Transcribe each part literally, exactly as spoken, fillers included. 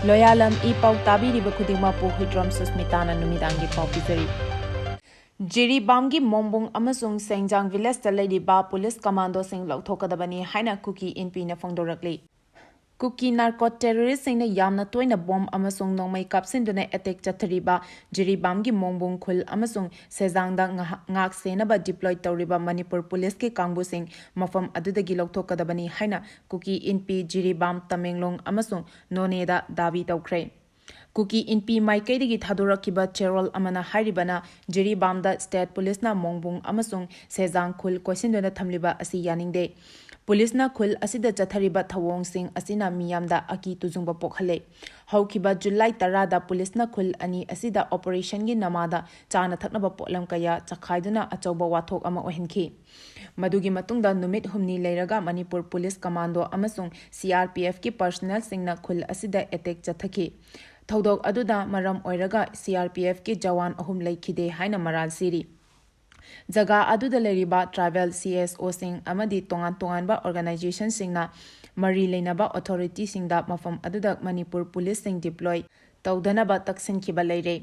ꯂꯣꯌꯥꯂꯝ E ꯄꯥꯎ ꯇꯥꯕꯤꯔꯤꯕ ꯈꯨꯗꯤꯡꯃꯛꯄꯨ ꯍꯨꯏꯗ꯭ꯔꯣꯝ ꯁꯨꯁꯃꯤꯇꯥꯅ ꯅꯨꯃꯤꯗꯥꯡꯒꯤ ꯄꯥꯎ ꯄꯤꯖꯔꯤ꯫ ꯖꯤꯔꯤꯕꯥꯝꯒꯤ ꯃꯣꯡꯕꯨꯡ ꯑꯃꯁꯨꯡ ꯁꯦꯡꯖꯥꯡ ꯚꯤꯂꯦꯖꯇ ꯂꯩꯔꯤꯕ ꯄꯨꯂꯤꯁ ꯀꯃꯥꯟꯗꯣꯁꯤꯡ ꯂꯧꯊꯣꯛꯀꯗꯕꯅꯤ ꯍꯥꯏꯅ ꯀꯨꯀꯤ ꯏꯟꯄꯤꯅ ꯐꯣꯡꯗꯣꯔꯛꯂꯤ꯫ ꯀꯨꯀꯤ ꯅꯥꯔꯀꯣ ꯇꯦꯔꯣꯔꯤꯁꯁꯤꯡꯅ ꯌꯥꯝꯅ ꯇꯣꯏꯅ ꯕꯣꯝ ꯑꯃꯁꯨꯡ ꯅꯣꯡꯃꯩ ꯀꯥꯞꯁꯤꯟꯗꯨꯅ ꯑꯦꯇꯦꯛ ꯆꯠꯊꯔꯤꯕ ꯖꯤꯔꯤꯕꯥꯝꯒꯤ ꯃꯣꯡꯕꯨꯡ ꯈꯨꯜ ꯑꯃꯁꯨꯡ ꯁꯦꯖꯥꯡꯗ ꯉꯥꯏꯍꯥꯛ ꯉꯥꯛ ꯁꯦꯟꯅꯕ ꯗꯤꯄ꯭ꯂꯣꯏ ꯇꯧꯔꯤꯕ ꯃꯅꯤꯄꯨꯔ ꯄꯨꯂꯤꯁꯀꯤ ꯀꯥꯡꯕꯨꯁꯤꯡ ꯃꯐꯝ ꯑꯗꯨꯗꯒꯤ ꯂꯧꯊꯣꯛꯀꯗꯕꯅꯤ ꯍꯥꯏꯅ ꯀꯨꯀꯤ ꯏꯟꯄꯤ ꯖꯤꯔꯤꯕꯥꯝ, ꯇꯃꯦꯡꯂꯣꯡ ꯑꯃꯁꯨꯡ ꯅꯣꯅꯦꯗ ꯗꯥꯕꯤ ꯇꯧꯈ꯭ꯔꯦ꯫ ꯀꯨꯀꯤ ꯏꯟꯄꯤ ꯃꯥꯏꯀꯩꯗꯒꯤ ꯊꯥꯗꯣꯔꯛꯈꯤꯕ ꯆꯦꯔꯣꯜ ꯑꯃꯅ ꯍꯥꯏꯔꯤꯕꯅ, ꯖꯤꯔꯤꯕꯥꯝꯗ ꯁ꯭ꯇꯦꯠ ꯄꯨꯂꯤꯁꯅ ꯃꯣꯡꯕꯨꯡ ꯑꯃꯁꯨꯡ ꯁꯦꯖꯥꯡ ꯈꯨꯜ ꯀꯣꯏꯁꯤꯟꯗꯨꯅ ꯊꯝꯂꯤꯕ ꯑꯁꯤ ꯌꯥꯅꯤꯡꯗꯦ꯫ ꯄꯨꯂꯤꯁꯅ ꯈꯨꯜ ꯑꯁꯤꯗ ꯆꯠꯊꯔꯤꯕ ꯊꯧꯑꯣꯡꯁꯤꯡ ꯑꯁꯤꯅ ꯃꯤꯌꯥꯝꯗ ꯑꯀꯤ ꯇꯨꯖꯨꯡꯕ ꯄꯣꯛꯍꯜꯂꯦ꯫ ꯍꯧꯈꯤꯕ ꯖꯨꯂꯥꯏ ꯇꯔꯥꯗ ꯄꯨꯂꯤꯁꯅ ꯈꯨꯜ ꯑꯅꯤ ꯑꯁꯤꯗ ꯑꯣꯄꯔꯦꯁꯟꯒꯤ ꯅꯃꯥꯗ ꯆꯥꯅ ꯊꯛꯅꯕ ꯄꯣꯠꯂꯝ ꯀꯌꯥ ꯆꯈꯥꯏꯗꯨꯅ ꯑꯆꯧꯕ ꯋꯥꯊꯣꯛ ꯑꯃ ꯑꯣꯏꯍꯟꯈꯤ꯫ ꯃꯗꯨꯒꯤ ꯃꯇꯨꯡꯗ ꯅꯨꯃꯤꯠ ꯍꯨꯝꯅꯤ ꯂꯩꯔꯒ ꯃꯅꯤꯄꯨꯔ ꯄꯨꯂꯤꯁ ꯀꯃꯥꯟꯗꯣ ꯑꯃꯁꯨꯡ ꯁꯤ ꯑꯥꯔ ꯄꯤ ꯑꯦꯐꯀꯤ ꯄꯔꯁꯅꯦꯜꯁꯤꯡꯅ ꯈꯨꯜ ꯑꯁꯤꯗ ꯑꯦꯇꯦꯛ ꯆꯠꯊꯈꯤ꯫ ꯊꯧꯗꯣꯛ ꯑꯗꯨꯗ ꯃꯔꯝ ꯑꯣꯏꯔꯒ ꯁꯤ ꯑꯥꯔ ꯄꯤ ꯑꯦꯐꯀꯤ ꯖꯋꯥꯟ ꯑꯍꯨꯝ ꯂꯩꯈꯤꯗꯦ ꯍꯥꯏꯅ ꯃꯔꯥꯜ ꯁꯤꯔꯤ꯫ ꯖꯒꯥ ꯑꯗꯨꯗ ꯂꯩꯔꯤꯕ ꯇ꯭ꯔꯥꯏꯕꯦꯜ ꯁꯤ ꯑꯦꯁ ꯑꯣꯁꯤꯡ ꯑꯃꯗꯤ ꯇꯣꯉꯥꯟ ꯇꯣꯉꯥꯟꯕ ꯑꯣꯔꯒꯅꯥꯏꯖꯦꯁꯟꯁꯤꯡꯅ ꯃꯔꯤ ꯂꯩꯅꯕ ꯑꯣꯊꯣꯔꯤꯇꯤꯁꯤꯡꯗ ꯃꯐꯝ ꯑꯗꯨꯗ ꯃꯅꯤꯄꯨꯔ ꯄꯨꯂꯤꯁꯁꯤꯡ ꯗꯤꯄ꯭ꯂꯣꯏ ꯇꯧꯗꯅꯕ ꯇꯛꯁꯤꯟꯈꯤꯕ ꯂꯩꯔꯦ꯫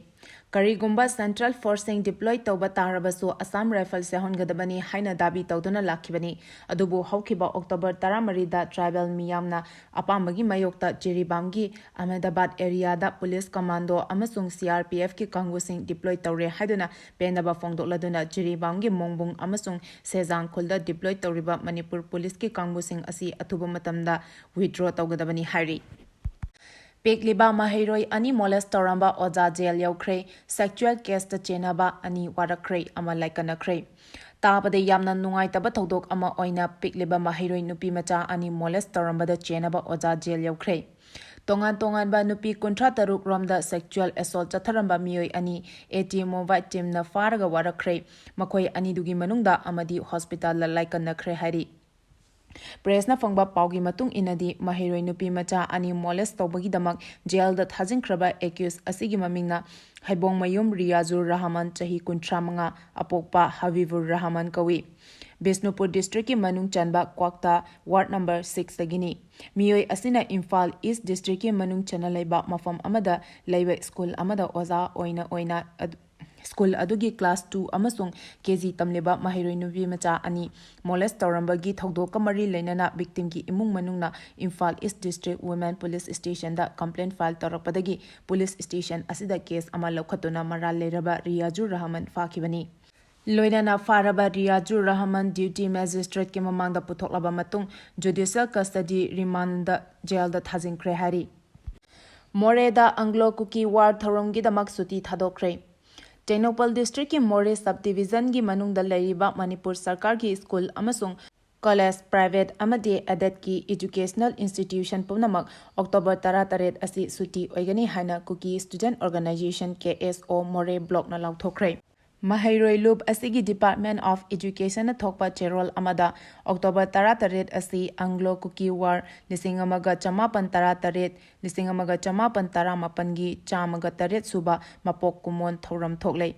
ꯀꯔꯤꯒꯨꯝꯕ ꯁꯦꯟꯇ꯭ꯔꯦꯜ ꯐꯣꯔꯁꯁꯤꯡ ꯗꯤꯄ꯭ꯂꯣꯏ ꯇꯧꯕ ꯇꯥꯔꯕꯁꯨ ꯑꯁꯥꯝ ꯔꯥꯏꯐꯜꯁ ꯌꯥꯎꯍꯟꯒꯗꯕꯅꯤ ꯍꯥꯏꯅ ꯗꯥꯕꯤ ꯇꯧꯗꯨꯅ ꯂꯥꯛꯈꯤꯕꯅꯤ꯫ ꯑꯗꯨꯕꯨ ꯍꯧꯈꯤꯕ ꯑꯣꯛꯇꯣꯕꯔ ꯇꯔꯥꯃꯔꯤꯗ ꯇ꯭ꯔꯥꯏꯕꯦꯜ ꯃꯤꯌꯥꯝꯅ ꯑꯄꯥꯝꯕꯒꯤ ꯃꯥꯌꯣꯛꯇ ꯖꯤꯔꯤꯕꯥꯝꯒꯤ ꯑꯍꯃꯦꯗꯥꯕꯥꯗ ꯑꯦꯔꯤꯌꯥꯗ ꯄꯨꯂꯤꯁ ꯀꯃꯥꯟꯗꯣ ꯑꯃꯁꯨꯡ ꯁꯤ ꯑꯥꯔ ꯄꯤ ꯑꯦꯐꯀꯤ ꯀꯥꯡꯕꯨꯁꯤꯡ ꯗꯤꯄ꯭ꯂꯣꯏ ꯇꯧꯔꯦ ꯍꯥꯏꯗꯨꯅ ꯄꯦꯟꯗꯕ ꯐꯣꯡꯗꯣꯛꯂꯗꯨꯅ ꯖꯤꯔꯤꯕꯥꯝꯒꯤ ꯃꯣꯡꯕꯨꯡ ꯑꯃꯁꯨꯡ ꯁꯦꯖꯥꯡ ꯈꯨꯜꯗ ꯗꯤꯄ꯭ꯂꯣꯏ ꯇꯧꯔꯤꯕ ꯃꯅꯤꯄꯨꯔ ꯄꯨꯂꯤꯁꯀꯤ ꯀꯥꯡꯕꯨꯁꯤꯡ ꯑꯁꯤ ꯑꯊꯨꯕ ꯃꯇꯝꯗ ꯋꯤꯗ꯭ꯔꯣ ꯇꯧꯒꯗꯕꯅꯤ ꯍꯥꯏꯔꯤ꯫ ꯄꯤꯛꯂꯤꯕ ꯃꯍꯩꯔꯣꯏ ꯑꯅꯤ ꯃꯣꯂꯦꯁ ꯇꯧꯔꯝꯕ ꯑꯣꯖꯥ ꯖꯦꯜ ꯌꯧꯈ꯭ꯔꯦ꯫ ꯁꯦꯛꯆꯨꯑꯦꯜ ꯀꯦꯁꯇ ꯆꯦꯟꯅꯕ ꯑꯅꯤ ꯋꯥꯔꯛꯈ꯭ꯔꯦ ꯑꯃ ꯂꯥꯏꯀꯠꯅꯈ꯭ꯔꯦ꯫ ꯇꯥꯕꯗ ꯌꯥꯝꯅ ꯅꯨꯡꯉꯥꯏꯇꯕ ꯊꯧꯗꯣꯛ ꯑꯃ ꯑꯣꯏꯅ ꯄꯤꯛꯂꯤꯕ ꯃꯍꯩꯔꯣꯏ ꯅꯨꯄꯤ ꯃꯆꯥ ꯑꯅꯤ ꯃꯣꯂꯦꯁ ꯇꯧꯔꯝꯕꯗ ꯆꯦꯟꯅꯕ ꯑꯣꯖꯥ ꯖꯦꯜ ꯌꯧꯈ꯭ꯔꯦ꯫ ꯇꯣꯉꯥꯟ ꯇꯣꯉꯥꯟꯕ ꯅꯨꯄꯤ ꯀꯨꯟꯊ꯭ꯔꯥ ꯇꯔꯨꯛ ꯔꯣꯝꯗ ꯁꯦꯛꯆꯨꯑꯦꯜ ꯑꯦꯁꯣꯜꯠ ꯆꯠꯊꯔꯝꯕ ꯃꯤꯑꯣꯏ ꯑꯅꯤ ꯑꯦ ꯇꯤ ꯃꯣꯕꯥꯏꯜ ꯇꯤꯝꯅ ꯐꯥꯔꯒ ꯋꯥꯔꯛꯈ꯭ꯔꯦ꯫ ꯃꯈꯣꯏ ꯑꯅꯤꯗꯨꯒꯤ ꯃꯅꯨꯡꯗ ꯑꯃꯗꯤ ꯍꯣꯁꯄꯤꯇꯥꯜꯗ ꯂꯥꯏꯀꯠꯅꯈ꯭ꯔꯦ ꯍꯥꯏꯔꯤ꯫ ꯄ꯭ꯔꯦꯁꯅ ꯐꯪꯕ ꯄꯥꯎꯒꯤ ꯃꯇꯨꯡ ꯏꯟꯅꯗꯤ, ꯃꯍꯩꯔꯣꯏ ꯅꯨꯄꯤ ꯃꯆꯥ ꯑꯅꯤ ꯃꯣꯂꯦꯁ ꯇꯧꯕꯒꯤꯗꯃꯛ ꯖꯦꯜꯗ ꯊꯥꯖꯤꯟꯈ꯭ꯔꯕ ꯑꯦꯀ꯭ꯌꯨꯁ ꯑꯁꯤꯒꯤ ꯃꯃꯤꯡꯅ ꯍꯩꯕꯣꯡꯃꯌꯨꯝ ꯔꯤꯌꯥꯖꯨꯔ ꯔꯍꯃꯟ, ꯆꯍꯤ ꯀꯨꯟꯊ꯭ꯔꯥ ꯃꯉꯥ, ꯑꯄꯣꯛꯄ ꯍꯕꯤꯕꯨꯔ ꯔꯍꯃꯟ ꯀꯧꯏ꯫ ꯕꯤꯁꯅꯨꯄꯨꯔ ꯗꯤꯁꯇ꯭ꯔꯤꯛꯀꯤ ꯃꯅꯨꯡ ꯆꯟꯕ ꯀ꯭ꯋꯥꯛꯇꯥ ꯋꯥꯔꯗ ꯅꯝꯕꯔ ꯁꯤꯛꯁꯇꯒꯤꯅꯤ꯫ ꯃꯤꯑꯣꯏ ꯑꯁꯤꯅ ꯏꯝꯐꯥꯜ ꯏꯁ ꯗꯤꯁꯇ꯭ꯔꯤꯛꯀꯤ ꯃꯅꯨꯡ ꯆꯟꯅ ꯂꯩꯕ ꯃꯐꯝ ꯑꯃꯗ ꯂꯩꯕ ꯁ꯭ꯀꯨꯜ ꯑꯃꯗ ꯑꯣꯖꯥ ꯑꯣꯏꯅ ꯑꯣꯏꯅ ꯑꯗꯨ ꯁ꯭ꯀꯨꯜ ꯑꯗꯨꯒꯤ ꯀ꯭ꯂꯥꯁ ꯇꯨ ꯑꯃꯁꯨꯡ ꯀꯦ ꯖꯤ ꯇꯝꯂꯤꯕ ꯃꯍꯩꯔꯣꯏ ꯅꯨꯄꯤ ꯃꯆꯥ ꯑꯅꯤ ꯃꯣꯂꯦꯁ ꯇꯧꯔꯝꯕꯒꯤ ꯊꯧꯗꯣꯛꯀ ꯃꯔꯤ ꯂꯩꯅꯅ ꯚꯤꯛꯇꯤꯝꯒꯤ ꯏꯃꯨꯡ ꯃꯅꯨꯡꯅ Imphal east district women police ꯁ꯭ꯇꯦꯁꯟꯗ ꯀꯝꯄ꯭ꯂꯦꯟ ꯐꯥꯏꯜ ꯇꯧꯔꯛꯄꯗꯒꯤ ꯄꯨꯂꯤꯁ ꯁ꯭ꯇꯦꯁꯟ ꯑꯁꯤꯗ ꯀꯦꯁ ꯑꯃ ꯂꯧꯈꯠꯇꯨꯅ ꯃꯔꯥꯜ ꯂꯩꯔꯕ ꯔꯤꯌꯥꯖꯨꯔ ꯔꯍꯃꯟ ꯐꯥꯈꯤꯕꯅꯤ꯫ ꯂꯣꯏꯅꯅ ꯐꯥꯔꯕ ꯔꯤꯌꯥꯖꯨꯔ ꯔꯍꯃꯟ ꯗ꯭ꯌꯨꯇꯤ ꯃꯦꯖꯤꯁꯇ꯭ꯔꯦꯠꯀꯤ ꯃꯃꯥꯡꯗ ꯄꯨꯊꯣꯛꯂꯕ ꯃꯇꯨꯡ ꯖꯨꯗꯤꯁꯤꯌꯦꯜ ꯀꯁꯇꯗꯤ ꯔꯤꯃꯥꯟꯗ ꯖꯦꯜꯗ ꯊꯥꯖꯤꯟꯈ꯭ꯔꯦ ꯍꯥꯏꯔꯤ꯫ ꯃꯣꯔꯦꯗ ꯑꯪꯒ꯭ꯂꯣ ꯀꯨꯀꯤ ꯋꯥꯔ ꯊꯧꯔꯝꯒꯤꯗꯃꯛ ꯁꯨꯇꯤ ꯊꯥꯗꯣꯛꯈ꯭ꯔꯦ꯫ ꯇꯦꯡꯅꯧꯄꯜ ꯗꯤꯁꯇ꯭ꯔꯤꯛꯀꯤ ꯃꯣꯔꯦ ꯁꯕ ꯗꯤꯕꯤꯖꯟꯒꯤ ꯃꯅꯨꯡꯗ ꯂꯩꯔꯤꯕ ꯃꯅꯤꯄꯨꯔ ꯁꯔꯀꯥꯔꯒꯤ ꯁ꯭ꯀꯨꯜ ꯑꯃꯁꯨꯡ ꯀꯣꯂꯦꯖ ꯄ꯭ꯔꯥꯏꯚꯦꯠ ꯑꯃꯗꯤ ꯑꯦꯗꯦꯗꯀꯤ ꯏꯗꯨꯀꯦꯁꯅꯦꯜ ꯏꯟꯁꯇꯤꯇ꯭ꯌꯨꯁꯟ ꯄꯨꯝꯅꯃꯛ ꯑꯣꯛꯇꯣꯕꯔ ꯇꯔꯥꯇꯔꯦꯠ ꯑꯁꯤ ꯁꯨꯇꯤ ꯑꯣꯏꯒꯅꯤ ꯍꯥꯏꯅ ꯀꯨꯀꯤ ꯁ꯭ꯇꯨꯗꯦꯟꯠ ꯑꯣꯔꯒꯅꯥꯏꯖꯦꯁꯟ, ꯀꯦ ꯑꯦꯁ ꯑꯣ, ꯃꯣꯔꯦ ꯕ꯭ꯂꯣꯛꯅ ꯂꯥꯎꯊꯣꯛꯈ꯭ꯔꯦ꯫ ꯃꯍꯩꯔꯣꯏ ꯂꯨꯞ ꯑꯁꯤꯒꯤ Department of Educationꯅ ꯊꯣꯛꯄ ꯆꯦꯔꯣꯜ ꯑꯃꯗ ꯑꯣꯛꯇꯣꯕꯔ ꯇꯔꯥꯇꯔꯦꯠ ꯑꯁꯤ ꯑꯪꯒ꯭ꯂꯣ ꯀꯨꯀꯤ ꯋꯥꯔ ꯂꯤꯁꯤꯡ ꯑꯃꯒ ꯆꯃꯥꯄꯟ ꯇꯔꯥꯇꯔꯦꯠ, ꯂꯤꯁꯤꯡ ꯑꯃꯒ ꯆꯃꯥꯄꯟ ꯇꯔꯥꯃꯥꯄꯟꯒꯤ ꯆꯥꯝꯃꯒ ꯇꯔꯦꯠ ꯁꯨꯕ ꯃꯄꯣꯛ ꯀꯨꯝꯑꯣꯟ ꯊꯧꯔꯝ ꯊꯣꯛꯂꯦ꯫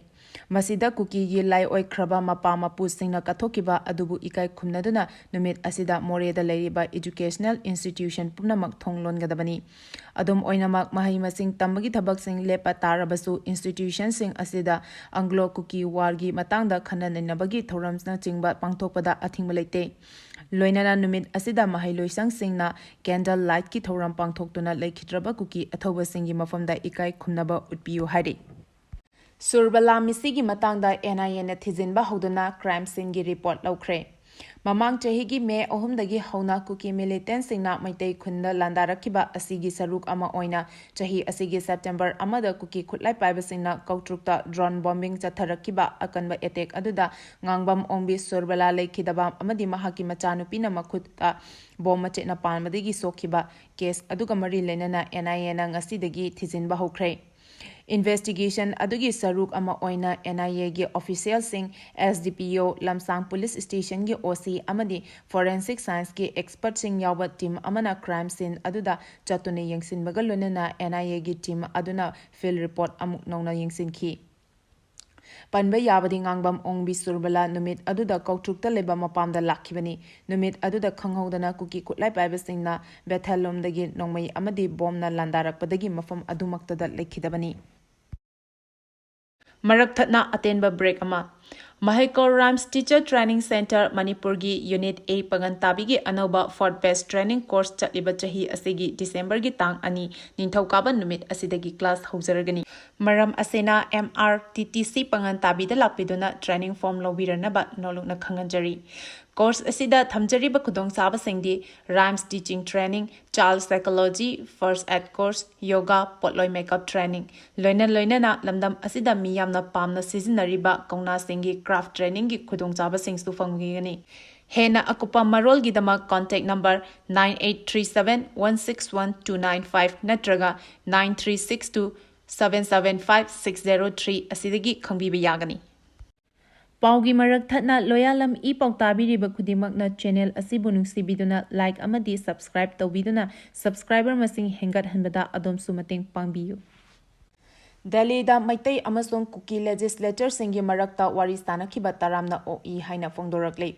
ꯃꯁꯤꯗ ꯀꯨꯀꯤꯒꯤ ꯂꯥꯏ ꯑꯣꯏꯈ꯭ꯔꯕ ꯃꯄꯥ ꯃꯄꯨꯁꯤꯡꯅ ꯀꯠꯊꯣꯛꯈꯤꯕ ꯑꯗꯨꯕꯨ ꯏꯀꯥꯏ ꯈꯨꯝꯅꯗꯨꯅ ꯅꯨꯃꯤꯠ ꯑꯁꯤꯗ ꯃꯣꯔꯦꯗ ꯂꯩꯔꯤꯕ ꯏꯗꯨꯀꯦꯁꯅꯦꯜ ꯏꯟꯁꯇꯤꯇ꯭ꯌꯨꯁꯟ ꯄꯨꯝꯅꯃꯛ ꯊꯣꯡ ꯂꯣꯟꯒꯗꯕꯅꯤ꯫ ꯑꯗꯨꯝ ꯑꯣꯏꯅꯃꯛ, ꯃꯍꯩ ꯃꯁꯤꯡ ꯇꯝꯕꯒꯤ ꯊꯕꯛꯁꯤꯡ ꯂꯦꯞꯄ ꯇꯥꯔꯕꯁꯨ, ꯏꯟꯁꯇꯤꯇ꯭ꯌꯨꯁꯟꯁꯤꯡ ꯑꯁꯤꯗ ꯑꯪꯒ꯭ꯂꯣ ꯀꯨꯀꯤ ꯋꯥꯔꯒꯤ ꯃꯇꯥꯡꯗ ꯈꯟꯅ ꯅꯩꯅꯕꯒꯤ ꯊꯧꯔꯝꯅꯆꯤꯡꯕ ꯄꯥꯡꯊꯣꯛꯄꯗ ꯑꯊꯤꯡꯕ ꯂꯩꯇꯦ꯫ ꯂꯣꯏꯅꯅ ꯅꯨꯃꯤꯠ ꯑꯁꯤꯗ ꯃꯍꯩꯂꯣꯏꯁꯪꯁꯤꯡꯅ ꯀꯦꯟꯗꯜ ꯂꯥꯏꯠꯀꯤ ꯊꯧꯔꯝ ꯄꯥꯡꯊꯣꯛꯇꯨꯅ ꯂꯩꯈꯤꯗ꯭ꯔꯕ ꯀꯨꯀꯤ ꯑꯊꯧꯕꯁꯤꯡꯒꯤ ꯃꯐꯝꯗ ꯏꯀꯥꯏ ꯈꯨꯝꯅꯕ ꯎꯠꯄꯤꯌꯨ ꯍꯥꯏꯔꯤ꯫ ꯁꯨꯔꯕꯂꯥ ꯃꯤꯁꯤꯒꯤ ꯃꯇꯥꯡꯗ ꯑꯦꯟ ꯑꯥꯏ ꯑꯦꯅ ꯊꯤꯖꯤꯟꯕ ꯍꯧꯗꯨꯅ ꯀ꯭ꯔꯥꯏꯝ ꯁꯤꯟꯒꯤ ꯔꯤꯄꯣꯔꯠ ꯂꯧꯈ꯭ꯔꯦ꯫ ꯃꯃꯥꯡ ꯆꯍꯤꯒꯤ ꯃꯦ ꯑꯍꯨꯝꯗꯒꯤ ꯍꯧꯅ ꯀꯨꯀꯤ ꯃꯤꯂꯤꯇꯦꯟꯁꯤꯡꯅ ꯃꯩꯇꯩ ꯈꯨꯟꯗ ꯂꯥꯟꯗꯥꯔꯛꯈꯤꯕ ꯑꯁꯤꯒꯤ ꯁꯔꯨꯛ ꯑꯃ ꯑꯣꯏꯅ ꯆꯍꯤ ꯑꯁꯤꯒꯤ ꯁꯦꯞꯇꯦꯝꯕꯔ ꯑꯃꯗ ꯀꯨꯀꯤ ꯈꯨꯠꯂꯥꯏ ꯄꯥꯏꯕꯁꯤꯡꯅ ꯀꯧꯇ꯭ꯔꯨꯛꯇ ꯗ꯭ꯔꯣꯟ ꯕꯣꯝꯕꯤꯡ ꯆꯠꯊꯔꯛꯈꯤꯕ ꯑꯀꯟꯕ ꯑꯦꯇꯦꯛ ꯑꯗꯨꯗ ꯉꯥꯡꯕꯝ ꯑꯣꯡꯕꯤ ꯁꯨꯔꯕꯂꯥ ꯂꯩꯈꯤꯗꯕ ꯑꯃꯗꯤ ꯃꯍꯥꯛꯀꯤ ꯃꯆꯥꯅꯨꯄꯤꯅ ꯃꯈꯨꯠꯇ ꯕꯣꯝ ꯃꯆꯦꯠꯅ ꯄꯥꯟꯕꯗꯒꯤ ꯁꯣꯛꯈꯤꯕ ꯀꯦꯁ ꯑꯗꯨꯒ ꯃꯔꯤ ꯂꯩꯅꯅ ꯑꯦꯟ ꯑꯥꯏ ꯑꯦꯅ ꯉꯁꯤꯗꯒꯤ ꯊꯤꯖꯤꯟꯕ ꯍꯧꯈ꯭ꯔꯦ꯫ Investigation ꯑꯗꯨꯒꯤ ꯁꯔꯨꯛ ꯑꯃ ꯑꯣꯏꯅ N I A ꯒꯤ official ꯁꯤꯡ, S D P O, ꯂꯝꯁꯥꯡ police station ꯒꯤ O C ꯑꯃꯗꯤ forensic science ꯀꯤ expert ꯁꯤꯡ ꯌꯥꯎꯕ team ꯑꯃꯅ crime scene ꯑꯗꯨꯗ ꯆꯠꯇꯨꯅ ꯌꯦꯡꯁꯤꯟꯕꯒ ꯂꯣꯏꯅꯅ N I A ꯒꯤ team ꯑꯗꯨꯅ field report ꯑꯃꯨꯛ ꯅꯧꯅ ꯌꯦꯡꯁꯤꯟꯈꯤ꯫ ꯄꯟꯕ ꯌꯥꯕꯗꯤ ꯉꯥꯡꯕꯝ ꯑꯣꯡꯕꯤ ꯁꯨꯔꯕꯂꯥ ꯅꯨꯃꯤꯠ ꯑꯗꯨꯗ ꯀꯧꯇ꯭ꯔꯨꯛꯇ ꯂꯩꯕ ꯃꯄꯥꯝꯗ ꯂꯥꯛꯈꯤꯕꯅꯤ꯫ ꯅꯨꯃꯤꯠ ꯑꯗꯨꯗ ꯈꯪꯍꯧꯗꯅ ꯀꯨꯀꯤ ꯈꯨꯠꯂꯥꯏ ꯄꯥꯏꯕꯁꯤꯡꯅ ꯕꯦꯊꯦꯜ ꯂꯣꯝꯗꯒꯤ ꯅꯣꯡꯃꯩ ꯑꯃꯗꯤ ꯕꯣꯝꯅ ꯂꯥꯟꯗꯥꯔꯛꯄꯗꯒꯤ ꯃꯐꯝ ꯑꯗꯨꯃꯛꯇꯗ ꯂꯩꯈꯤꯗꯕꯅꯤ꯫ ꯃꯔꯛ ꯊꯠꯅ ꯑꯇꯦꯟꯕ break ꯑꯃ꯫ ꯃꯍꯩꯀꯣꯜ ꯔꯥꯏꯝꯁ Teacher Training Centre ꯃꯅꯤꯄꯨꯔꯒꯤ Unit A ꯄꯥꯉꯟ ꯇꯥꯕꯤꯒꯤ ꯑꯅꯧꯕ fourth batch training course ꯆꯠꯂꯤꯕ ꯆꯍꯤ ꯑꯁꯤꯒꯤ December ꯒꯤ ꯇꯥꯡ ꯑꯅꯤ, ꯅꯤꯡꯊꯧꯀꯥꯕ ꯅꯨꯃꯤꯠ ꯑꯁꯤꯗꯒꯤ class ꯍꯧꯖꯔꯒꯅꯤ꯫ ꯃꯔꯝ ꯑꯁꯤꯅ M R T T C ꯄꯥꯉꯟ ꯇꯥꯕꯤꯗ ꯂꯥꯛꯄꯤꯗꯨꯅ training form ꯂꯧꯕꯤꯔꯅꯕ ꯅꯣꯜꯂꯨꯛꯅ ꯈꯪꯍꯟꯖꯔꯤ꯫ Course ꯑꯁꯤꯗ ꯊꯝꯖꯔꯤꯕ ꯈꯨꯗꯣꯡꯆꯥꯕꯁꯤꯡꯗꯤ rhymes teaching training, child psychology, first aid course, yoga, ꯄꯣꯠꯂꯣꯏ makeup training, ꯂꯣꯏꯅ ꯂꯣꯏꯅꯅ ꯂꯝꯗꯝ ꯑꯁꯤꯗ ꯃꯤ ꯌꯥꯝꯅ ꯄꯥꯝꯅ ꯁꯤꯖꯤꯟꯅꯔꯤꯕ ꯀꯧꯅꯥꯁꯤꯡꯒꯤ craft training ꯒꯤ ꯈꯨꯗꯣꯡꯆꯥꯕꯁꯤꯡꯁꯨ ꯐꯪꯕꯤꯒꯅꯤ꯫ ꯍꯦꯟꯅ ꯑꯀꯨꯞꯄ ꯃꯔꯣꯜꯒꯤꯗꯃꯛ contact number nine eight three seven one six one two nine five ꯅꯠꯇ꯭ꯔꯒ nine three six two seven seven five six zero three ꯑꯁꯤꯗꯒꯤ ꯈꯪꯕꯤꯕ ꯌꯥꯒꯅꯤ꯫ ꯄꯥꯎꯒꯤ ꯃꯔꯛ ꯊꯠꯅ ꯂꯣꯌꯥꯂꯝ ꯏ ꯄꯥꯎ ꯇꯥꯕꯤꯔꯤꯕ ꯈꯨꯗꯤꯡꯃꯛꯅ channel ꯑꯁꯤꯕꯨ ꯅꯨꯡꯁꯤꯕꯤꯗꯨꯅ like ꯑꯃꯗꯤ subscribe ꯇꯧꯕꯤꯗꯨꯅ subscriber ꯃꯁꯤꯡ ꯍꯦꯟꯒꯠꯍꯟꯕꯗ ꯑꯗꯣꯝꯁꯨ ꯃꯇꯦꯡ ꯄꯥꯡꯕꯤꯌꯨ꯫ ꯗꯦꯜꯂꯤꯗ ꯃꯩꯇꯩ ꯑꯃꯁꯨꯡ ꯀꯨꯀꯤ legislator ꯁꯤꯡꯒꯤ ꯃꯔꯛꯇ ꯋꯥꯔꯤ ꯁꯥꯅꯈꯤꯕ ꯇꯔꯥꯝꯅ ꯑꯣꯛꯏ ꯍꯥꯏꯅ ꯐꯣꯡꯗꯣꯔꯛꯂꯤ꯫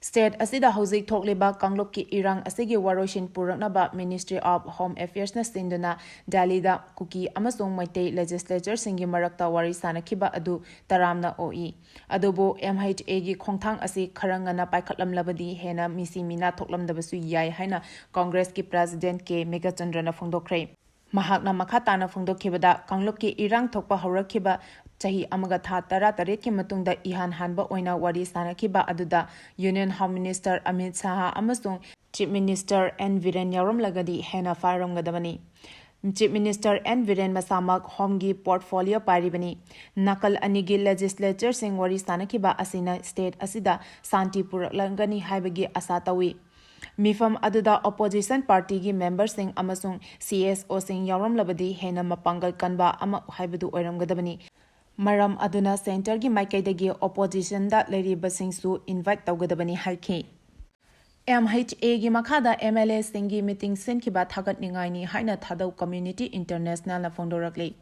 State ꯑꯁꯤꯗ ꯍꯧꯖꯤꯛ ꯊꯣꯛꯂꯤꯕ ꯀꯥꯡꯂꯨꯞꯀꯤ ꯏꯔꯥꯡ ꯑꯁꯤꯒꯤ ꯋꯥꯔꯣꯏꯁꯤꯟ ꯄꯨꯔꯛꯅꯕ Ministry of Home Affairs ꯅ ꯁꯤꯟꯗꯨꯅ ꯗꯦꯜꯂꯤꯗ ꯀꯨꯀꯤ ꯑꯃꯁꯨꯡ ꯃꯩꯇꯩ legislator ꯁꯤꯡꯒꯤ ꯃꯔꯛꯇ ꯋꯥꯔꯤ ꯁꯥꯅꯈꯤꯕ ꯑꯗꯨ ꯇꯔꯥꯝꯅ ꯑꯣꯛꯏ꯫ ꯑꯗꯨꯕꯨ M H A ꯒꯤ ꯈꯣꯡꯊꯥꯡ ꯑꯁꯤ ꯈꯔ ꯉꯟꯅ ꯄꯥꯏꯈꯠꯂꯝꯂꯕꯗꯤ ꯍꯦꯟꯅ ꯃꯤꯁꯤ ꯃꯤꯅꯥ ꯊꯣꯛꯂꯝꯗꯕꯁꯨ ꯌꯥꯏ ꯍꯥꯏꯅ Congress ꯀꯤ President K ꯃꯦꯘꯆꯟꯗ꯭ꯔꯅ ꯐꯣꯡꯗꯣꯛꯈ꯭ꯔꯦ꯫ ꯃꯍꯥꯛꯅ ꯃꯈꯥ ꯇꯥꯅ ꯐꯣꯡꯗꯣꯛꯈꯤꯕꯗ, ꯀꯥꯡꯂꯨꯞꯀꯤ ꯏꯔꯥꯡ ꯊꯣꯛꯄ ꯍꯧꯔꯛꯈꯤꯕ ꯆꯍꯤ ꯑꯃꯒ ꯊꯥ ꯇꯔꯥꯇꯔꯦꯠꯀꯤ ꯃꯇꯨꯡꯗ ꯏꯍꯥꯟ ꯍꯥꯟꯕ ꯑꯣꯏꯅ ꯋꯥꯔꯤ ꯁꯥꯅꯈꯤꯕ ꯑꯗꯨꯗ Union Home Minister Amit Shah ꯑꯃꯁꯨꯡ Chief Minister N ꯕꯤꯔꯦꯟ ꯌꯥꯎꯔꯝꯂꯒꯗꯤ ꯍꯦꯟꯅ ꯐꯔꯝꯒꯗꯕꯅꯤ꯫ Chief Minister N ꯕꯤꯔꯦꯟ ꯃꯁꯥꯃꯛ Home ꯒꯤ portfolio ꯄꯥꯏꯔꯤꯕꯅꯤ꯫ ꯅꯥꯀꯜ ꯑꯅꯤꯒꯤ legislator ꯁꯤꯡ ꯋꯥꯔꯤ ꯁꯥꯅꯈꯤꯕ ꯑꯁꯤꯅ state ꯑꯁꯤꯗ ꯁꯥꯟꯇꯤ ꯄꯨꯔꯛꯂꯒꯅꯤ ꯍꯥꯏꯕꯒꯤ ꯑꯥꯁꯥ ꯇꯧꯏ꯫ ꯃꯤꯐꯝ ꯑꯗꯨꯗ opposition partyꯒꯤ memberꯁꯤꯡ ꯑꯃꯁꯨꯡ CSOꯁꯤꯡ ꯌꯥꯎꯔꯝꯂꯕꯗꯤ ꯍꯦꯟꯅ ꯃꯄꯥꯡꯒꯜ ꯀꯟꯕ ꯑꯃ ꯍꯥꯏꯕꯗꯨ ꯑꯣꯏꯔꯝꯒꯗꯕꯅꯤ꯫ ꯃꯔꯝ ꯑꯗꯨꯅ centreꯒꯤ ꯃꯥꯏꯀꯩꯗꯒꯤ oppositionꯗ ꯂꯩꯔꯤꯕꯁꯤꯡꯁꯨ invite ꯇꯧꯒꯗꯕꯅꯤ ꯍꯥꯏꯈꯤ꯫ MHAꯒꯤ ꯃꯈꯥꯗ MLAꯁꯤꯡꯒꯤ meeting ꯁꯤꯟꯈꯤꯕ ꯊꯥꯒꯠꯅꯤꯡꯉꯥꯏꯅꯤ ꯍꯥꯏꯅ ꯊꯥꯗꯧ Community Internationalꯅ ꯐꯣꯡꯗꯣꯔꯛꯂꯤ꯫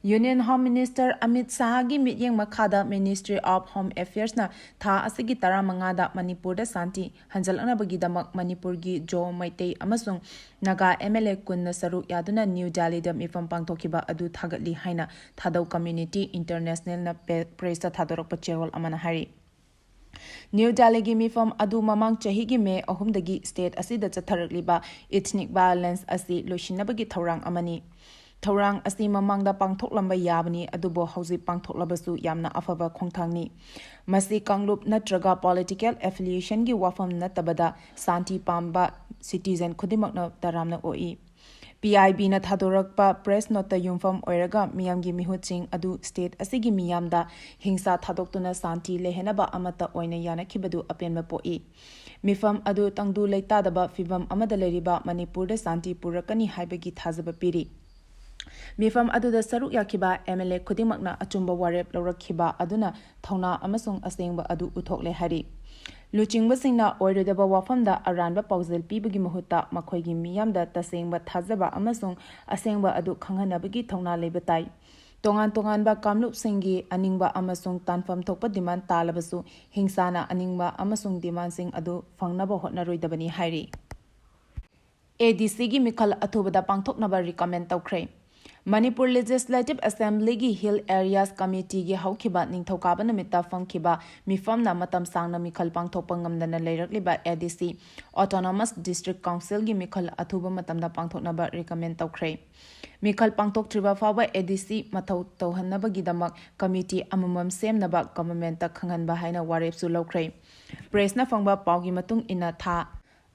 Union Home Minister Amit ꯁꯥꯍꯒꯤ ꯃꯤꯠꯌꯦꯡ ꯃꯈꯥꯗ Ministry of Home Affairsꯅ ꯊꯥ ꯑꯁꯤꯒꯤ ꯇꯔꯥꯃꯉꯥꯗ ꯃꯅꯤꯄꯨꯔꯗ ꯁꯥꯟꯇꯤ ꯍꯟꯖꯤꯜꯂꯛꯅꯕꯒꯤꯗꯃꯛ ꯃꯅꯤꯄꯨꯔꯒꯤ ꯖꯣ, ꯃꯩꯇꯩ ꯑꯃꯁꯨꯡ ꯅꯥꯒꯥ MLA ꯀꯨꯟꯅ ꯁꯔꯨꯛ ꯌꯥꯗꯨꯅ ꯅ꯭ꯌꯨ ꯗꯦꯜꯂꯤꯗ ꯃꯤꯐꯝ ꯄꯥꯡꯊꯣꯛꯈꯤꯕ ꯑꯗꯨ ꯊꯥꯒꯠꯂꯤ ꯍꯥꯏꯅ ꯊꯥꯗꯧ Community Internationalꯅ ꯄꯦ-, pressꯇ ꯊꯥꯗꯣꯔꯛꯄ ꯆꯦꯔꯣꯜ ꯑꯃꯅ ꯍꯥꯏꯔꯤ꯫ ꯅ꯭ꯌꯨ ꯗꯦꯜꯂꯤꯒꯤ ꯃꯤꯐꯝ ꯑꯗꯨ ꯃꯃꯥꯡ ꯆꯍꯤꯒꯤ ꯃꯦ ꯑꯍꯨꯝꯗꯒꯤ state ꯑꯁꯤꯗ ꯆꯠꯊꯔꯛꯂꯤꯕ ethnic violence ꯑꯁꯤ ꯂꯣꯏꯁꯤꯟꯅꯕꯒꯤ ꯊꯧꯔꯥꯡ ꯑꯃꯅꯤ꯫ ꯊꯧꯔꯥꯡ ꯑꯁꯤ ꯃꯃꯥꯡꯗ ꯄꯥꯡꯊꯣꯛꯂꯝꯕ ꯌꯥꯕꯅꯤ, ꯑꯗꯨꯕꯨ ꯍꯧꯖꯤꯛ ꯄꯥꯡꯊꯣꯛꯂꯕꯁꯨ ꯌꯥꯝꯅ ꯑꯐꯕ ꯈꯣꯡꯊꯥꯡꯅꯤ꯫ ꯃꯁꯤ ꯀꯥꯡꯂꯨꯞ ꯅꯠꯇ꯭ꯔꯒ political affiliationꯒꯤ ꯋꯥꯐꯝ ꯅꯠꯇꯕꯗ ꯁꯥꯟꯇꯤ ꯄꯥꯝꯕ citizen ꯈꯨꯗꯤꯡꯃꯛꯅ ꯇꯔꯥꯝꯅ ꯑꯣꯛꯏ꯫ PIBꯅ ꯊꯥꯗꯣꯔꯛꯄ press noteꯇ ꯌꯨꯝꯐꯝ ꯑꯣꯏꯔꯒ ꯃꯤꯌꯥꯝꯒꯤ ꯃꯤꯍꯨꯠꯁꯤꯡ ꯑꯗꯨ state ꯑꯁꯤꯒꯤ ꯃꯤꯌꯥꯝꯗ ꯍꯤꯡꯁꯥ ꯊꯥꯗꯣꯛꯇꯨꯅ ꯁꯥꯟꯇꯤ ꯂꯩꯍꯟꯅꯕ ꯑꯃꯠꯇ ꯑꯣꯏꯅ ꯌꯥꯅꯈꯤꯕꯗꯨ ꯑꯄꯦꯟꯕ ꯄꯣꯛꯏ꯫ ꯃꯤꯐꯝ ꯑꯗꯨ ꯇꯪꯗꯨ ꯂꯩꯇꯥꯗꯕ ꯐꯤꯚꯝ ꯑꯃꯗ ꯂꯩꯔꯤꯕ ꯃꯅꯤꯄꯨꯔꯗ ꯁꯥꯟꯇꯤ ꯄꯨꯔꯛꯀꯅꯤ ꯍꯥꯏꯕꯒꯤ ꯊꯥꯖꯕ ꯄꯤꯔꯤ꯫ ꯃꯤꯐꯝ ꯑꯗꯨꯗ ꯁꯔꯨꯛ ꯌꯥꯈꯤꯕ MLA ꯈꯨꯗꯤꯡꯃꯛꯅ ꯑꯆꯨꯝꯕ ꯋꯥꯔꯦꯞ ꯂꯧꯔꯛꯈꯤꯕ ꯑꯗꯨꯅ ꯊꯧꯅꯥ ꯑꯃꯁꯨꯡ ꯑꯁꯦꯡꯕ ꯑꯗꯨ ꯎꯠꯊꯣꯛꯂꯦ ꯍꯥꯏꯔꯤ꯫ ꯂꯨꯆꯤꯡꯕꯁꯤꯡꯅ ꯑꯣꯏꯔꯣꯏꯗꯕ ꯋꯥꯐꯝꯗ ꯑꯔꯥꯟꯕ ꯄꯥꯎꯖꯦꯜ ꯄꯤꯕꯒꯤ ꯃꯍꯨꯠꯇ ꯃꯈꯣꯏꯒꯤ ꯃꯤꯌꯥꯝꯗ ꯇꯁꯦꯡꯕ ꯊꯥꯖꯕ ꯑꯃꯁꯨꯡ ꯑꯁꯦꯡꯕ ꯑꯗꯨ ꯈꯪꯍꯟꯅꯕꯒꯤ ꯊꯧꯅꯥ ꯂꯩꯕ ꯇꯥꯏ꯫ ꯇꯣꯉꯥꯟ ꯇꯣꯉꯥꯟꯕ ꯀꯥꯡꯂꯨꯞꯁꯤꯡꯒꯤ ꯑꯅꯤꯡꯕ ꯑꯃꯁꯨꯡ ꯇꯥꯟꯐꯝ ꯊꯣꯛꯄ demand ꯇꯥꯂꯕꯁꯨ ꯍꯤꯡꯁꯥꯅ ꯑꯅꯤꯡꯕ ꯑꯃꯁꯨꯡ demandꯁꯤꯡ ꯑꯗꯨ ꯐꯪꯅꯕ ꯍꯣꯠꯅꯔꯣꯏꯗꯕꯅꯤ ꯍꯥꯏꯔꯤ꯫ ADCꯒꯤ ꯃꯤꯈꯜ ꯑꯊꯨꯕꯗ ꯄꯥꯡꯊꯣꯛꯅꯕ recommend ꯇꯧꯈ꯭ꯔꯦ꯫ ꯃꯅꯤꯄꯨꯔ Legislative Assemblyꯒꯤ Hill Areas Committeeꯒꯤ ꯍꯧꯈꯤꯕ ꯅꯤꯡꯊꯧꯀꯥꯕ ꯅꯨꯃꯤꯠꯇ ꯐꯝꯈꯤꯕ ꯃꯤꯐꯝꯅ ꯃꯇꯝ ꯁꯥꯡꯅ ꯃꯤꯈꯜ ꯄꯥꯡꯊꯣꯛꯄ ꯉꯝꯗꯅ ꯂꯩꯔꯛꯂꯤꯕ ADC, Autonomous District Councilꯒꯤ ꯃꯤꯈꯜ ꯑꯊꯨꯕ ꯃꯇꯝꯗ ꯄꯥꯡꯊꯣꯛꯅꯕ recommend ꯇꯧꯈ꯭ꯔꯦ꯫ ꯃꯤꯈꯜ ꯄꯥꯡꯊꯣꯛꯇ꯭ꯔꯤꯕ ꯐꯥꯎꯕ ADC ꯃꯊꯧ ꯇꯧꯍꯟꯅꯕꯒꯤꯗꯃꯛ committee ꯑꯃꯃꯝ ꯁꯦꯝꯅꯕ governmentꯇ ꯈꯪꯍꯟꯕ ꯍꯥꯏꯅ ꯋꯥꯔꯦꯞꯁꯨ ꯂꯧꯈ꯭ꯔꯦ꯫ Pressꯅ ꯐꯪꯕ ꯄꯥꯎꯒꯤ ꯃꯇꯨꯡ ꯏꯟꯅ ꯊꯥ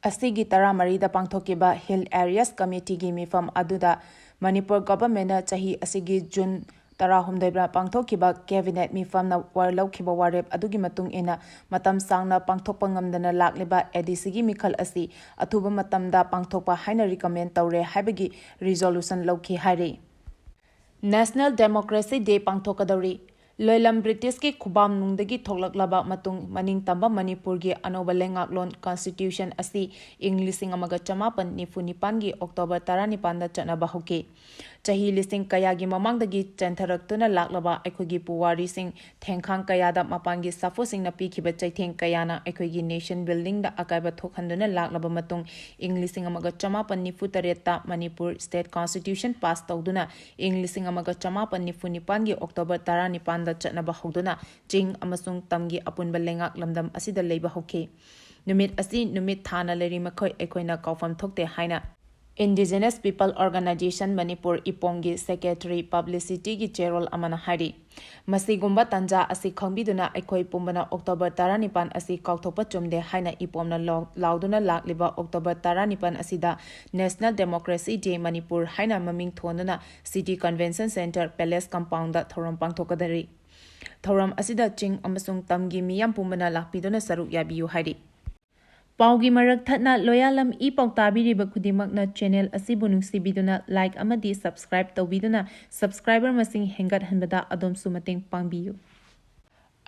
ꯑꯁꯤꯒꯤ ꯇꯔꯥꯃꯔꯤꯗ ꯄꯥꯡꯊꯣꯛꯈꯤꯕ Hill Areas Committeeꯒꯤ ꯃꯤꯐꯝ ꯑꯗꯨꯗ ꯃꯅꯤꯄꯨꯔ governmentꯅ ꯆꯍꯤ ꯑꯁꯤꯒꯤ June ꯇꯔꯥꯍꯨꯝꯗꯣꯏꯗ ꯄꯥꯡꯊꯣꯛꯈꯤꯕ cabinet ꯃꯤꯐꯝꯅ ꯋꯥ-, ꯂꯧꯈꯤꯕ ꯋꯥꯔꯦꯞ ꯑꯗꯨꯒꯤ ꯃꯇꯨꯡ ꯏꯟꯅ ꯃꯇꯝ ꯁꯥꯡꯅ ꯄꯥꯡꯊꯣꯛꯄ ꯉꯝꯗꯅ ꯂꯥꯛꯂꯤꯕ ADCꯒꯤ ꯃꯤꯈꯜ ꯑꯁꯤ ꯑꯊꯨꯕ ꯃꯇꯝꯗ ꯄꯥꯡꯊꯣꯛꯄ ꯍꯥꯏꯅ recommend ꯇꯧꯔꯦ ꯍꯥꯏꯕꯒꯤ resolution ꯂꯧꯈꯤ ꯍꯥꯏꯔꯤ꯫ National Democracy Day ꯄꯥꯡꯊꯣꯛꯀꯗꯧꯔꯤ꯫ ꯂꯣꯏꯂꯝ ꯕ꯭ꯔꯤꯇꯤꯁꯀꯤ ꯈꯨꯕꯥꯝꯅꯨꯡꯗꯒꯤ ꯊꯣꯛꯂꯛꯂꯕ ꯃꯇꯨꯡ ꯃꯅꯤꯡ ꯇꯝꯕ ꯃꯅꯤꯄꯨꯔꯒꯤ ꯑꯅꯧꯕ ꯂꯩꯉꯥꯛꯂꯣꯟ constitution ꯑꯁꯤ ꯏꯪ ꯂꯤꯁꯤꯡ ꯑꯃꯒ ꯆꯃꯥꯄꯟ ꯅꯤꯐꯨ ꯅꯤꯄꯥꯟꯒꯤ October ꯇꯔꯥꯅꯤꯄꯥꯟꯗ ꯆꯠꯅꯕ ꯍꯧꯈꯤ꯫ ꯆꯍꯤ ꯂꯤꯁꯤꯡ ꯀꯌꯥꯒꯤ ꯃꯃꯥꯡꯗꯒꯤ ꯆꯦꯟꯊꯔꯛꯇꯨꯅ ꯂꯥꯛꯂꯕ ꯑꯩꯈꯣꯏꯒꯤ ꯄꯨꯋꯥꯔꯤꯁꯤꯡ, ꯊꯦꯡꯈꯥꯡ ꯀꯌꯥꯗ ꯃꯄꯥꯟꯒꯤ ꯁꯥꯐꯨꯁꯤꯡꯅ ꯄꯤꯈꯤꯕ ꯆꯩꯊꯦꯡ ꯀꯌꯥꯅ ꯑꯩꯈꯣꯏꯒꯤ nation buildingꯗ ꯑꯀꯥꯏꯕ ꯊꯣꯛꯍꯟꯗꯨꯅ ꯂꯥꯛꯂꯕ ꯃꯇꯨꯡ, ꯏꯪ ꯂꯤꯁꯤꯡ ꯑꯃꯒ ꯆꯃꯥꯄꯟ ꯅꯤꯐꯨ ꯇꯔꯦꯠꯇ ꯃꯅꯤꯄꯨꯔ state constitution pass ꯇꯧꯗꯨꯅ, ꯏꯪ ꯂꯤꯁꯤꯡ ꯑꯃꯒ ꯆꯃꯥꯄꯟ ꯅꯤꯐꯨ ꯅꯤꯄꯥꯟꯒꯤ October ꯇꯔꯥꯅꯤꯄꯥꯟꯗ ꯆꯠꯅꯕ ꯍꯧꯗꯨꯅ, ꯆꯤꯡ ꯑꯃꯁꯨꯡ ꯇꯝꯒꯤ ꯑꯄꯨꯟꯕ ꯂꯩꯉꯥꯛ ꯂꯝꯗꯝ ꯑꯁꯤꯗ ꯂꯩꯕ ꯍꯧꯈꯤ꯫ ꯅꯨꯃꯤꯠ ꯑꯁꯤ ꯅꯨꯃꯤꯠ ꯊꯥꯅ ꯂꯩꯔꯤ ꯃꯈꯩ ꯑꯩꯈꯣꯏꯅ ꯀꯥꯎꯐꯝ ꯊꯣꯛꯇꯦ ꯍꯥꯏꯅ Indigenous People Organization Manipur ꯏꯄꯣꯝꯒꯤ secretary publicityꯒꯤ ꯆꯦꯔꯣꯜ ꯑꯃꯅ ꯍꯥꯏꯔꯤ꯫ ꯃꯁꯤꯒꯨꯝꯕ ꯇꯥꯟꯖꯥ ꯑꯁꯤ ꯈꯪꯕꯤꯗꯨꯅ ꯑꯩꯈꯣꯏ ꯄꯨꯝꯕꯅ October ꯇꯔꯥꯅꯤꯄꯥꯟ ꯑꯁꯤ ꯀꯥꯎꯊꯣꯛꯄ ꯆꯨꯝꯗꯦ ꯍꯥꯏꯅ ꯏꯄꯣꯝꯅ ꯂꯥꯎ-, ꯂꯥꯎꯗꯨꯅ ꯂꯥꯛꯂꯤꯕ October ꯇꯔꯥꯅꯤꯄꯥꯟ ꯑꯁꯤꯗ National Democracy Day ꯃꯅꯤꯄꯨꯔ ꯍꯥꯏꯅ ꯃꯃꯤꯡ ꯊꯣꯟꯗꯨꯅ City Convention Centre Palace compoundꯗ ꯊꯧꯔꯝ ꯄꯥꯡꯊꯣꯛꯀꯗꯧꯔꯤ꯫ ꯊꯧꯔꯝ ꯑꯁꯤꯗ ꯆꯤꯡ ꯑꯃꯁꯨꯡ ꯇꯝꯒꯤ ꯃꯤꯌꯥꯝ ꯄꯨꯝꯕꯅ ꯂꯥꯛꯄꯤꯗꯨꯅ ꯁꯔꯨꯛ ꯌꯥꯕꯤꯌꯨ ꯍꯥꯏꯔꯤ꯫ ꯄꯥꯎꯒꯤ ꯃꯔꯛ ꯊꯠꯅ ꯂꯣꯌꯥꯂꯝ ꯏ ꯄꯥꯎ ꯇꯥꯕꯤꯔꯤꯕ ꯈꯨꯗꯤꯡꯃꯛꯅ channel ꯑꯁꯤꯕꯨ ꯅꯨꯡꯁꯤꯕꯤꯗꯨꯅ like ꯑꯃꯗꯤ subscribe ꯇꯧꯕꯤꯗꯨꯅ subscriber ꯃꯁꯤꯡ ꯍꯦꯟꯒꯠꯍꯟꯕꯗ ꯑꯗꯣꯝꯁꯨ ꯃꯇꯦꯡ ꯄꯥꯡꯕꯤꯌꯨ꯫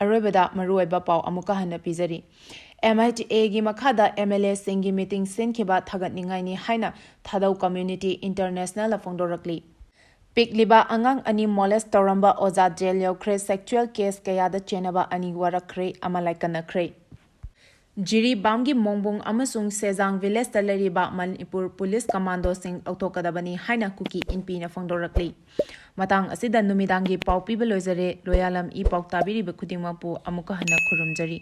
ꯑꯔꯣꯏꯕꯗ ꯃꯔꯨꯑꯣꯏꯕ ꯄꯥꯎ ꯑꯃꯨꯛꯀ ꯍꯟꯅ ꯄꯤꯖꯔꯤ꯫ MHAꯒꯤ ꯃꯈꯥꯗ MLAꯁꯤꯡꯒꯤ meeting ꯁꯤꯟꯈꯤꯕ ꯊꯥꯒꯠꯅꯤꯡꯉꯥꯏꯅꯤ ꯍꯥꯏꯅ ꯊꯥꯗꯧ Community Internationalꯅ ꯐꯣꯡꯗꯣꯔꯛꯂꯤ꯫ ꯄꯤꯛꯂꯤꯕ ꯑꯉꯥꯡ ꯑꯅꯤ molest ꯇꯧꯔꯝꯕ ꯑꯣꯖꯥ jail ꯌꯧꯈ꯭ꯔꯦ, sexual case ꯀꯌꯥꯗ ꯆꯦꯟꯅꯕ ꯑꯅꯤ ꯋꯥꯔꯛꯈ꯭ꯔꯦ, ꯑꯃ ꯂꯥꯏꯀꯠꯅꯈ꯭ꯔꯦ꯫ ꯖꯤꯔꯤꯕꯥꯝꯒꯤ ꯃꯣꯡꯕꯨꯡ ꯑꯃꯁꯨꯡ ꯁꯦꯖꯥꯡ villageꯇ ꯂꯩꯔꯤꯕ ꯃꯅꯤꯄꯨꯔ police commandoꯁꯤꯡ ꯂꯧꯊꯣꯛꯀꯗꯕꯅꯤ ꯍꯥꯏꯅ ꯀꯨꯀꯤ ꯏꯟꯄꯤꯅ ꯐꯣꯡꯗꯣꯔꯛꯂꯤ꯫ ꯃꯇꯥꯡ ꯑꯁꯤꯗ ꯅꯨꯃꯤꯗꯥꯡꯒꯤ ꯄꯥꯎ ꯄꯤꯕ ꯂꯣꯏꯖꯔꯦ꯫ ꯂꯣꯌꯥꯂꯝ ꯏ ꯄꯥꯎ ꯇꯥꯕꯤꯔꯤꯕ ꯈꯨꯗꯤꯡꯃꯛꯄꯨ ꯑꯃꯨꯛꯀ ꯍꯟꯅ ꯈꯨꯔꯨꯝꯖꯔꯤ꯫